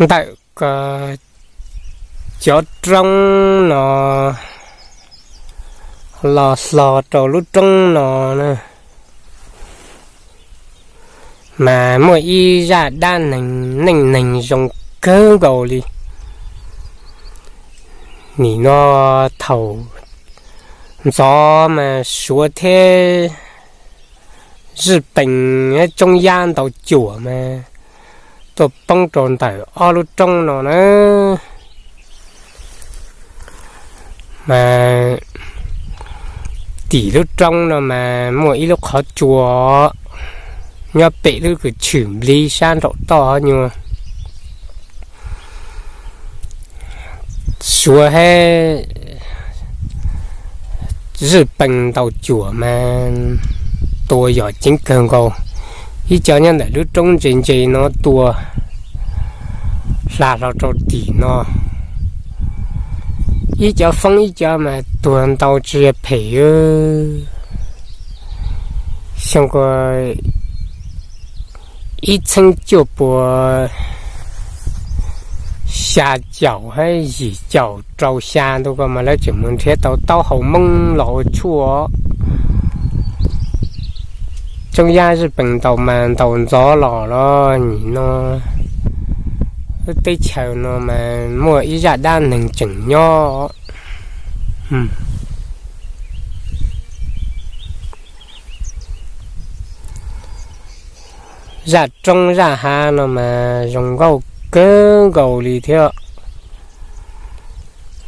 Ntawm ko cov roob no los hlo rau lub roob no na, mas muaj ib zaj dab neeg neej neeg zoo kawg nkaus li. Nim no thaum ntxov mas Suav thiab Zij Pees, Tsoob Yab ntau cuam mas tuaj poob rau ntawm ob lub roob no na. Mas tim lub roob no mas muaj ib lub qhov tsua nyob pem lub kws chwm nplib sab nraum toj nyuag. Suav hab Zij Pees ntau cuam mas tua yog ceev kawg nkaus. Ib co nyob ntawm lub roob ntse ntse no tua hla hlo rau tim no. Ib co foob ib co mas tuag ntau tsis yog phem. Xyoo ko ib txheeb cuaj pua xya caum hab yim caum rau xya ntu ko mas lawv tseem mus nrhiav tau taub hau Moob los ua tshuaj. Tsoob Yab Zij Pees ntaus mas ntaus ntxov los los nim no lub teb chaws no mas muaj ib zaj dab neeg tseem nyob. Zaj roob zaj hav no mas zoo nkauj kawg nkaus li thiab.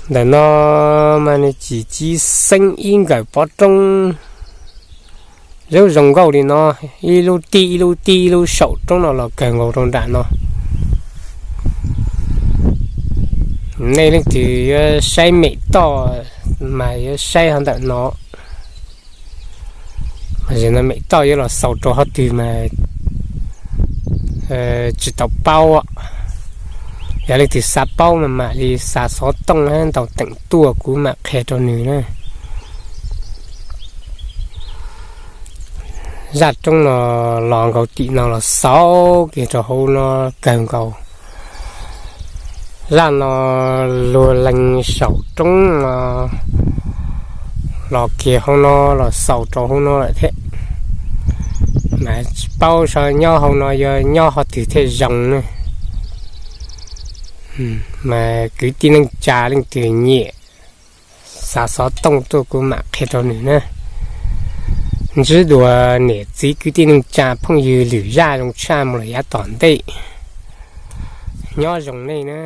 Ntawm no mas nws tsis txib xeeb ib nkawm pov roob zoo zoo nkauj li no, ib lub tij ib lub tij ib lub saum roob no los kawg nkaus rau nram no. Nej leej twg yuav saib mem toj mas yuav saib hov ntawm no. Mas no mem toj yuav los xaus rau hov twg mas tsis tau paub. Yog leej twg xav paub mas mam li xa xov tooj hab ntaus teem tuaj kuv mam qhia rau nws na. Zaj roob no los nkaus tim no los xaus kiag rau hauv no kawg nkaus. Zaj no luag lees saum roob no los kiag hauv no los xaus rau hauv no lawm thiab. Mas tsis paub saib nyob hauv no yuav nyob hov twg thiaj zoo ne. Mas kwv tij neej tsa leej twg nyiam xa xov tooj tuaj kuv mam qhia rau nws na. Ntsib dua niam txiv kwv tij neej tsa phooj ywg lwm zaj zoo tshaj mus lawm yav tom ntej. Nyob zoo nej na.